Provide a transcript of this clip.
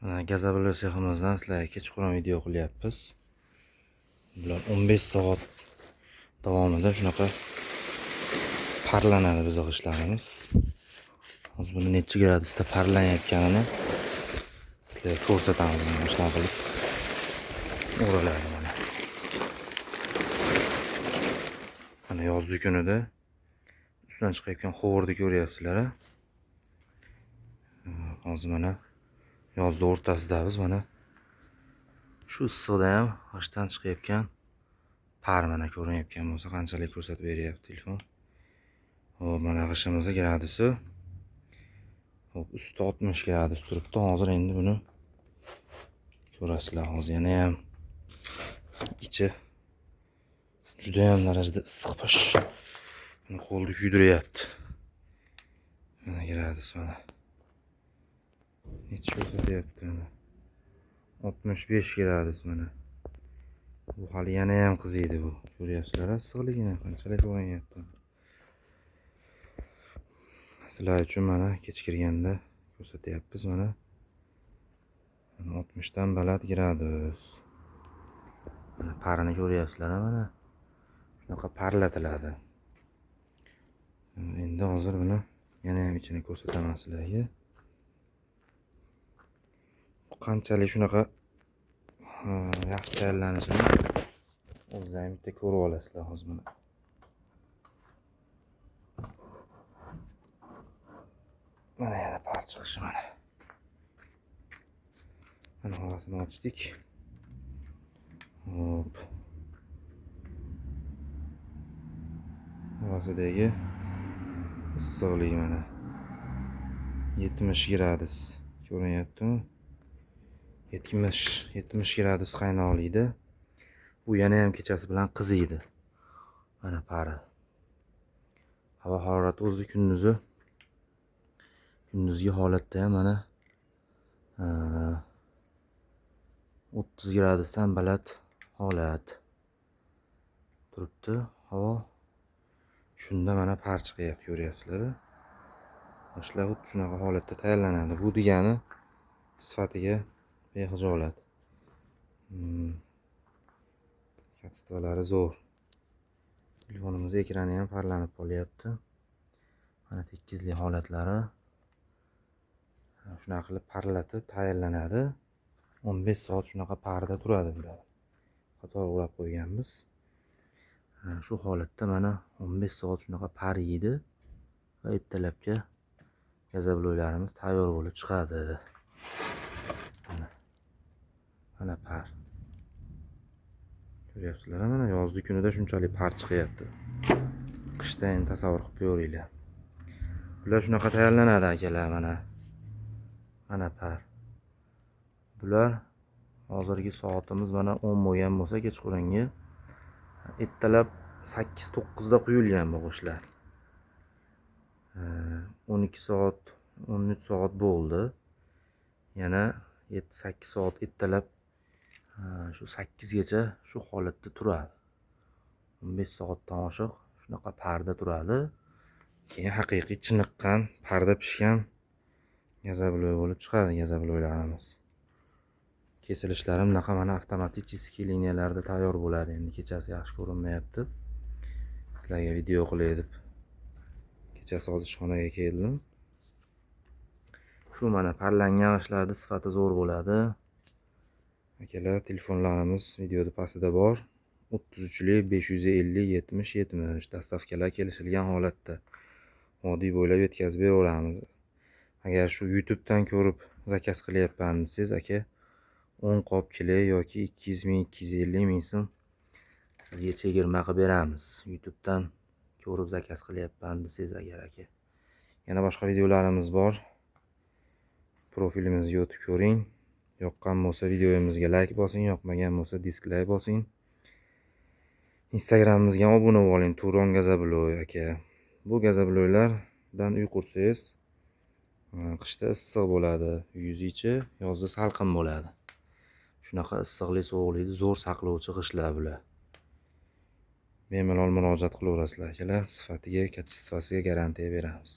Mana gazabilo seximizdan sizlarga kechqurun video qilyapmiz. Bular 15 soat davomida shunaqa parlanadi bizni g'ishtlarimiz. Hozir buni necha gradusda parlanayotganini sizlarga ko'rsatamiz. Mana shunaqa qilib o'raladi mana. Mana yozgi kunida ustidan chiqayotgan hovurni ko'ryapsizlar. Hozir mana yozni o'rtasidamiz, mana shu issiqda ham g'ishtdan chiqayotgan par mana ko'rinayotgan bo'lsa, qanchalik ko'rsatib beryapti telefon. Xo'p, mana g'ishimizni gradusi xo'p, usti 60 gradus turibdi. Hozir endi buni ko'rasizlar, hozir yana ham ichi juda ham darajada issiq pish. Buni qo'lni kuydiryapti. Mana gradus mana. Necha ko'rsatyapti mana. 65 gradus mana. Bu hali yana ham qiziydi bu. Ko'ryapsizlar issiqligini qanchalik ko'rinyapti. Sizlar uchun mana kech kirganda ko'rsatyapmiz mana. Mana 60 dan baland gradus. Mana parini ko'ryapsizlar mana. Shunaqa parlatiladi. Endi hozir buni yana ham ichini ko'rsataman sizlarga. Qanchalik shunaqa yaxshi tayyorlanishini o'zlaring bitta ko'rib olasizlar hozir buni. Mana yana par chiqishi mana. Mana orasini ochdik. Hop. Orasidagi issiqlik mana 70 gradus ko'rinyaptimi? 70 gradus qaynoqlikda. Bu yana ham kechasi bilan qiziydi. Mana pari. Havo harorati o'zi kunduzgi holatda ham mana 30 gradusdan baland holat turibdi havo. Shunda mana par chiqyapti, ko'ryapsizlar. G'ishtlar xuddi shunaqa holatda tayyorlanadi. Bu degani sifatiga bexijolat. Katsitvalari zo'r. Telefonimiz ekrani ham parlanib qolyapti. Mana tekizli holatlari. Shunaqa qilib parlatib tayyorlanadi. 15 soat shunaqa parda turadi bular. Qator o'rab qo'yganmiz. Shu holatda mana 15 soat shunaqa par yeydi va ertalabga gazabloylarimiz tayyor bo'lib chiqadi. Mana par. Ko'ryapsizlar, mana yozgi kunida shunchalik par chiqyapti. Qishda endi tasavvur qilib ko'ringlar. Bular shunaqa tayyorlanadi akalar, mana. Mana par. Bular hozirgi soatimiz mana 10 bo'lgan bo'lsa kechqurungi, ertalab 8-9 da quyilgan bu g'ishtlar. 12 soat, 13 soat bo'ldi. Yana 7-8 soat ertalab shu 8 gacha shu holatda turadi. 15 soatdan oshiq shunaqa parda turadi. Keyin haqiqiy chiniqqan, parda pishgan gazabloy bo'lib chiqadi gazabloylarimiz. Kesilishlari bunaqa mana avtomatik liniyalarda tayyor bo'ladi. Endi kechasi yaxshi ko'rinmayapti. Sizlarga video qilay deb kechasi hozir ishxonaga keldim. Shu mana parlangan g'ishtlarning sifati zo'r bo'ladi. Akalar, telefonlarimiz videoda pastida bor. 33 550 70 70 dastavkalar kelishilgan holatda vodiy bo'ylab yetkazib beraveramiz. Agar shu YouTube'dan ko'rib zakaz qilyapman desangiz aka, 10 qop kilo yoki 200 ming, 250 ming so'm sizga chegirma qilib beramiz. YouTube'dan ko'rib zakaz qilyapman desangiz agar aka. Yana boshqa videolarimiz bor. Profilimizga o'tib ko'ring. Yoqqan bo'lsa videomizga like bosing, yoqmagan bo'lsa dislike bosing. Instagramimizga ham obuna bo'ling, Turon Gazabloy aka. Bu gazabloylardan uy qursangiz, qishda issiq bo'ladi, uyingiz ichi, yozda salqin bo'ladi. Shunaqa issiqlik, sovuqlikni zo'r saqlovchi g'ishtlar bular. Bemalol murojaat qilaverasizlar akalar, sifatiga, kачествosiga garantiya beramiz.